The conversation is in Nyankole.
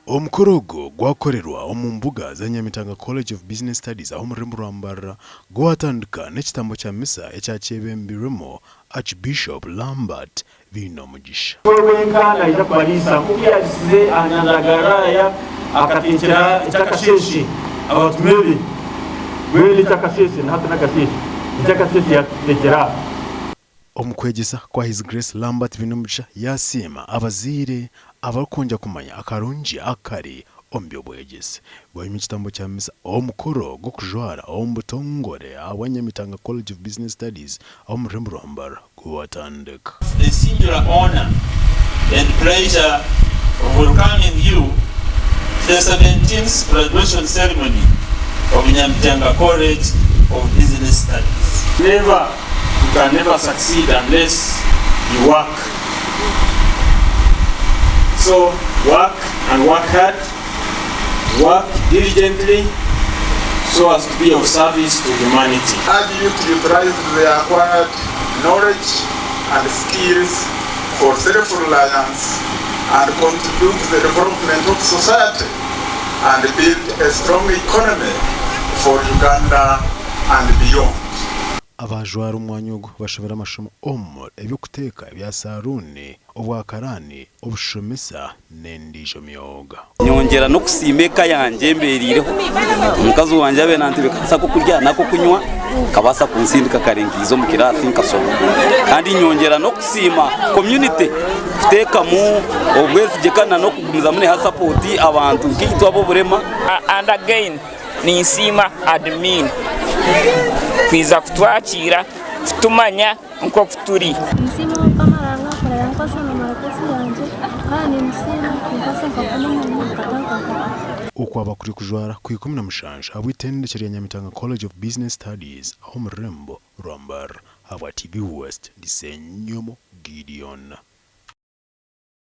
Omukoro ogu gwakorerwa omu mbuga za Nyamitanga College of Business Studies aha omu rurembo rwa Mbarara gwatandika n'ekitambo kya misa ekyakyebembirwemu Archbishop Lambert Bainomugisha. We wenka naija kubariisa, nk'oku yaarisize aha nyanja ya Galilaaya, akateekyera eky'akasheeshe abatumwa be. Mbwenu eky'akasheeshe, na hati n'akasheeshe, eky'akasheeshe yaatuteekyera. Omu kwegyesa kwa His Grace Lambert Bainomugisha yaasiima abazaire abarikwongya kumanya akarungi akari omu by'obwegyese. Bwanyima ekitambo kya misa, omukoro gw'okujwara omu butongore ahabwa Nyamitanga College of Business Studies omu rurembo rwa Mbarara gwatandika. The singular honour and pleasure of welcoming you to the 17th graduation ceremony of Nyamitanga College of Business Studies. Never, you can never succeed unless you work. So work and work hard, work diligently so as to be of service to humanity. Urge you to utilize the acquired knowledge and skills for self-reliance and contribute to the development of society and build a strong economy for Uganda and beyond. Abaajwara omwanya ogu bashomire amashomo omu eby'okuteeka, ebya saaruuni, obwakaraani, obushomesa n'endiijo myoga. Nyongyera n'okusiima eka yangye embeereireho. Omukazi wangye abaire nantebeekanisa ak'okurya n'ak'okunywa akabaasa kunsindika kare nkaija omu kiraasi nkashoma. Kandi nyongyera n'okusiima community kuteekamu obwesigye kandi n'okugumizamu neeha sapooti abantu nkaitwe ab'oburema. And again ninsiima admin kwija kutwakiira kutumanya nk'oku turi. Ninsiima Mukama Ruhanga akora yankwasa namara kosi yangye kandi ninsiima kunkwasa nkafuna omurimo nkatandika nkakora. Okwaba kuri kujwara ku 17 ahabw'eitendekye rya Nyamitanga College of Business Studies ah'omu rurembo rwa Mbarara. Ahabwa TV West, ndi Ssenyomo Gideon.